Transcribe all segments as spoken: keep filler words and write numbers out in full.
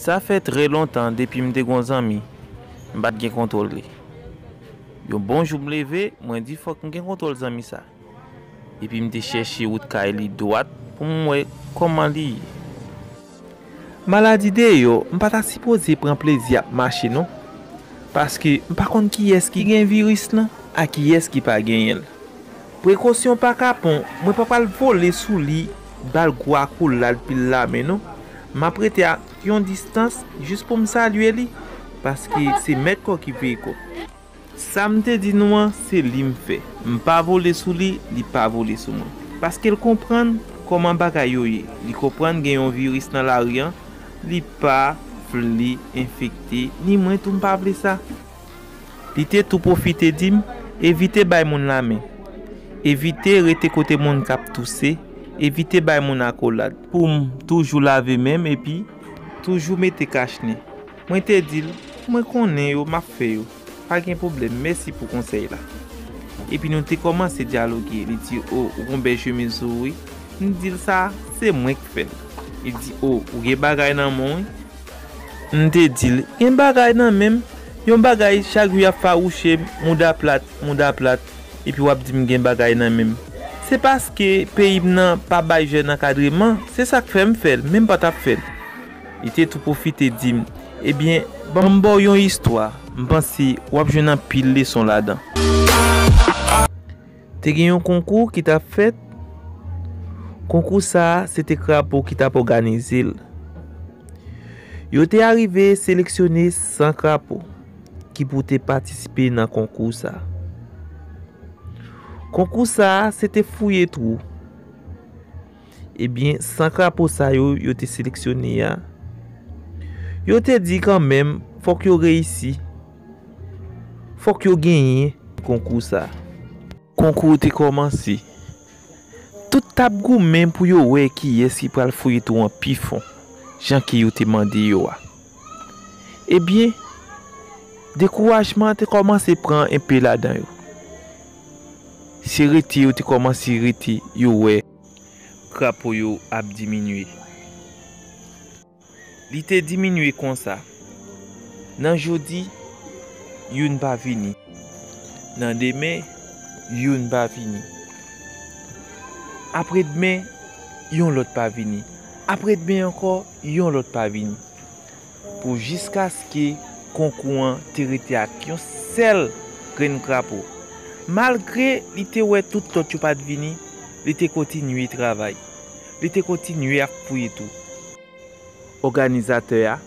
Sa fè trè lontan depi m te gen yon zanmi, m pa t gen kontwòl li. Yon bon jou m leve, mwen di fòk m gen kontwòl zanmi sa. Epi m te chèche wout kay li dwat pou m wè kòman li ye. Maladi deyò, m pa ta sipoze pran plezi ap mache non. Paske m pa konn kiyès ki gen viris lan ak kiyès ki pa genyen l. Prekosyon pa kapon, mwen pa pral vole sou li, ba l gwo akolad pil lame non. M ap rete ak yon distans jis pou m salye li, paske se mèt kò ki veye kò. Sa m te di nou an, se li m fè. M pa vole sou li, li pa vole sou mwen. Paske l konprann kòman bagay yo ye. Li konprann gen yon viris nan lari an, li pa vle enfekte, ni mwen tou m pa vle sa. Li te tou pwofite di m, evite bay moun lamen. Evite rete kote moun k ap touse, evite bay moun akolad. Pou m toujou lave men m epi toujou mete kach nen. Mwen te di l, mwen konnen yo, m ap fè yo. Pa gen pwoblèm, mèsi pou konsèy la. Epi nou te kòmanse dyaloge. Li di, o, ou gon bèl chemiz ou wi. M di l sa, se mwen k fè l. Li di, o, ou gen bagay nan men w wi. M te di l, gen bagay nan men m, yon bagay chak jou y ap fawouche m, mouda plat, mouda plat, epi w ap di m gen bagay nan men m. Se paske peyi m nan pa bay jèn ankadreman, se sa k fè m fè l, men m pa t ap fè l. Li te tou pwofite di m, ebyen, ban m ba w yon istwa, m panse w ap jwenn anpil leson ladan. Te gen yon konkou ki t ap fèt. Konkou sa a, se te Krapo ki t ap òganize l. Yo te arive seleksyone san krapo ki pou te patisipe nan konkou sa a. Konkou sa a, se te fouye twou. Ebyen, san krapo sa yo, yo te seleksyone a, yo te di kanmenm, fòk yo reyisi. Fòk yo genyen konkou sa. Konkou te kòmanse. Tout t ap goumen pou yo wè kiyès ki pral fouye twou an pi fon, jan ke yo te mande yo a. Ebyen, dekourajman te kòmanse pran enpe ladan yo. Se rete yo te kòmanse rete, yo wè krapo yo ap diminye. Li te diminye konsa. Nan jodi, youn pa vini. Nan demen, youn pa vini. Apre demen, yon lòt pa vini. Apre demen ankò, yon lòt pa vini. Pou jiskaske konkou an te rete ak yon sèl grenn krapo. Malgre li te wè tout lòt yo pa t vini, li te kontinye travay. Li te kontinye ap fouye twou. Òganizatè a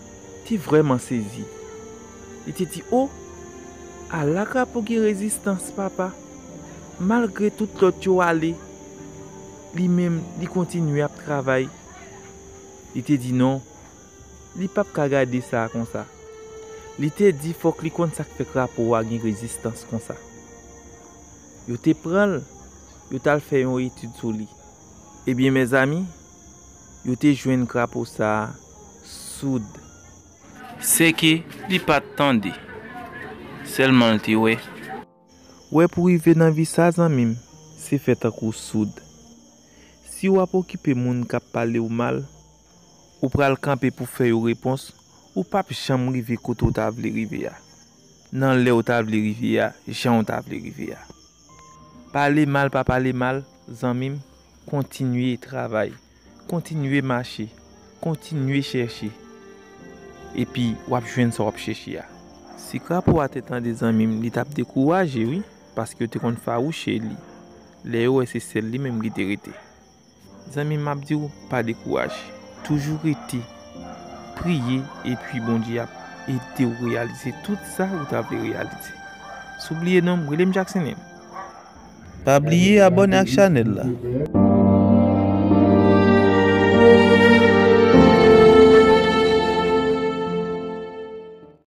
te vrèman sezi. Li te di, o, ala krapo gen rezistans, papa! Malgre tout lòt yo ale, li menm, li kontinye ap travay. Li te di non, li p ap ka gade sa konsa. Li te di fòk li konn sa k fè krapo a gen rezistans konsa. Yo te pran l, yo t al fè yon etid sou li. Ebyen, mezanmi, yo te jwenn krapo sa a soud. Sèke li pa t tande, sèlman l te wè. Wè pou rive nan vi sa, zanmi m, se fè tankou soud. Si w ap okipe moun k ap pale w mal, ou pral kanpe pou fè yo repons, ou p ap janm rive kote w ta vle rive a, nan lè w ta vle rive a, jan w ta vle rive a. Pale mal pa pale mal, zanmi m, kontinye travay, kontinye mache, kontinye chèche, epi w ap jwenn sa w ap chèche a. Si krapo a te tande, zanmi m, li t ap dekouraje, wi, paske yo te konn fawouche li, lè yo wè se sèl li menm ki te rete. Zanmi m, m ap di w, pa dekouraje. Toujou rete, priye, epi Bondye ap ede w reyalize tout sa ou ta vle reyalize. Si w bliye non m, rele m Jackson M. Pa bliye abòne ak chanèl la.